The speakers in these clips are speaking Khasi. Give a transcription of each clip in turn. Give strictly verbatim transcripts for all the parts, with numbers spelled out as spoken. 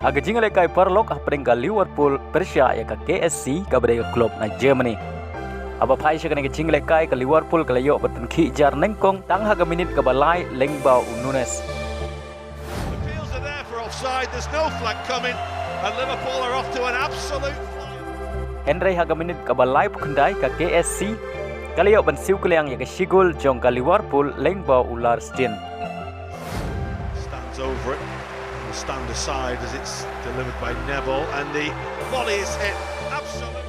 Ha ka jingïalehkai paralok hapdeng ka Liverpool pyrshah ïa ka K S C kaba dei ka club na Germany. Haba phai sha kane ka jingïalehkai ka Liverpool ka la ïoh ban pynkhih jar nyngkong tang ha ka minit kaba lai lyngba u Nunez. Appeals are there for offside. There's no flag coming, and Liverpool are off to an absolute flying. Hynrei ha ka minit kaba laiphew khyndai ka K S C ka la ïoh ban siew kylliang ïa ka shi gol jong ka Liverpool lyngba u Lars Stindl. Stands over it. Will stand aside as it's delivered by Neville, and the volley is hit. Absolutely.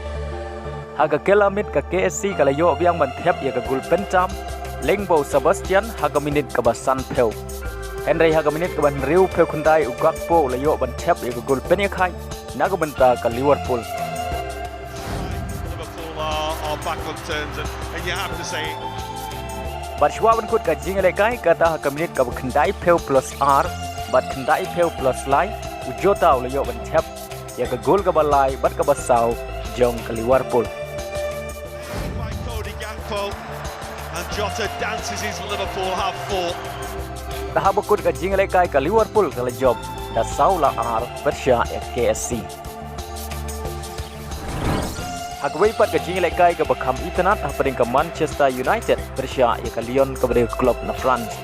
Ha ka kylla miet ka K S C ka la ïoh biang ban thep ïa ka gol pyntam lyngba u Sebastian ha ka minit kaba sanphew. Hynrei ha ka minit kaba hynriewphew khyndai u Gakpo u la ïoh ban thep ïa ka gol pynïakhai na ka bynta ka Liverpool. Liverpool are, are back on terms, and, and you have to say, Bad shuwa ban kut ka jingïalehkai kata ha ka minit kaba khyndaiphew plus ar bad khyndaiphew plus lai u Jota u la ïoh ban thep ïa ka gol kaba lai bad kaba saw jong ka Liverpool. By Cody Gakpo, and Jota dances his Liverpool half full. Te haba kut ka jingïalehkai ka Liverpool ka la jop da saw la ar pyrshah ïa ka K S C. Ha kawei pat ka jingïalehkai kaba kham itynnad hapdeng ka Manchester United pyrshah ïa ka Lyon kaba dei ka club na France.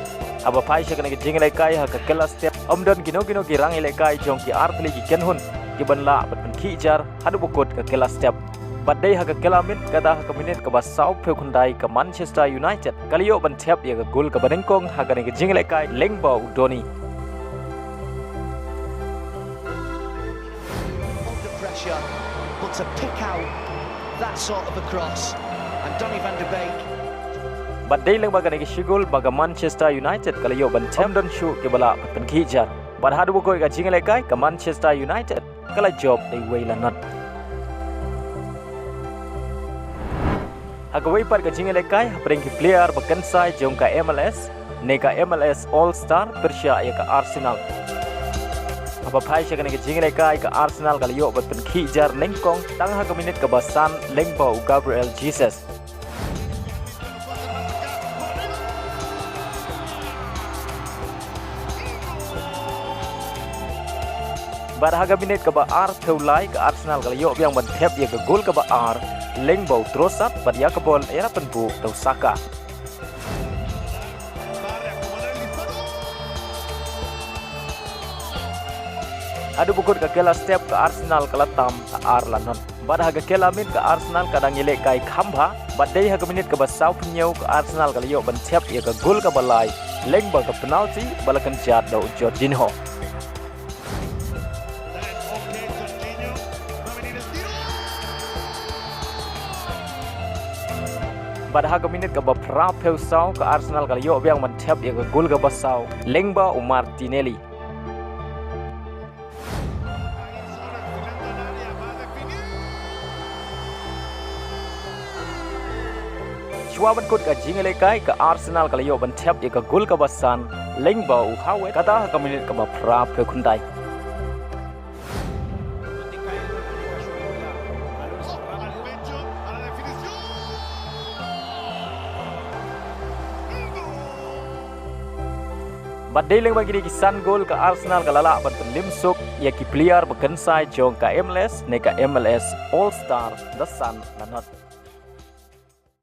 Haba phai sha kane ka jingïalehkai ha ka kylla step ym don kino kino ki rangïalehkai jong ki artylli ki kynhun kiban lah ban pynkhih jar haduh ba kut ka kylla step. Bad dei ha ka kylla miet kata ha ka minit kaba sawphew khyndai ka Manchester United ka la ïoh ban thep ïa ka gol kaba nyngkong ha kane ka jingïalehkai lyngba u Donny. Under pressure, but to pick out that sort of a cross, and Donny van de Beek. Bad dei lyngba kane ka shi gol ba ka Manchester United ka la ïoh ban thep, ym don shuh kiba lah ban pynkhih jar. Bad haduh ba kut ka jingïalehkai ka Manchester United ka la jop da iwei la not. Ha kawei pat ka jingïalehkai hapdeng ki player ba kynsai jong ka M L S ne ka M L S All Star pyrshah ïa ka Arsenal. Haba phai sha kane ka jingïalehkai ka Arsenal ka la ïoh ban pynkhih jar nyngkong tang ha ka minit kaba san lyngba u Gabriel Jesus. Bad ha ka minit kaba arphew lai ka Arsenal ka la ïoh biang ban thep ïa ka gol kaba ar lyngba u Trossard bad ïa ka bol ïa la pynbuh da u Saka. Haduh ba kut ka kylla step ka Arsenal ka la tam ar la not. Bad ha ka kylla miet ka Arsenal ka dang ïalehkai kham bha bad dei ha ka minit kaba sawphew hynñiew ka Arsenal ka la ïoh ban thep ïa ka gol kaba lai lyngba ka penalty ba la kynjat da u Jorginho. Bad ha ka minit kaba phraphew saw ka Arsenal ka la ïoh biang ban thep ïa ka gol kaba saw lyngba u Martinelli. Shuwa ban kut ka jingïalehkai ka Arsenal ka la ïoh ban thep ïa ka gol kaba san lyngba u Havertz kata ha ka minit kaba phraphew khyndai. Bad dei lyngba kine ki san gol ka Arsenal ka la lah ban pynlip suk ïa ki player ba kynsai jong ka M L S ne ka M L S All Star da san la not.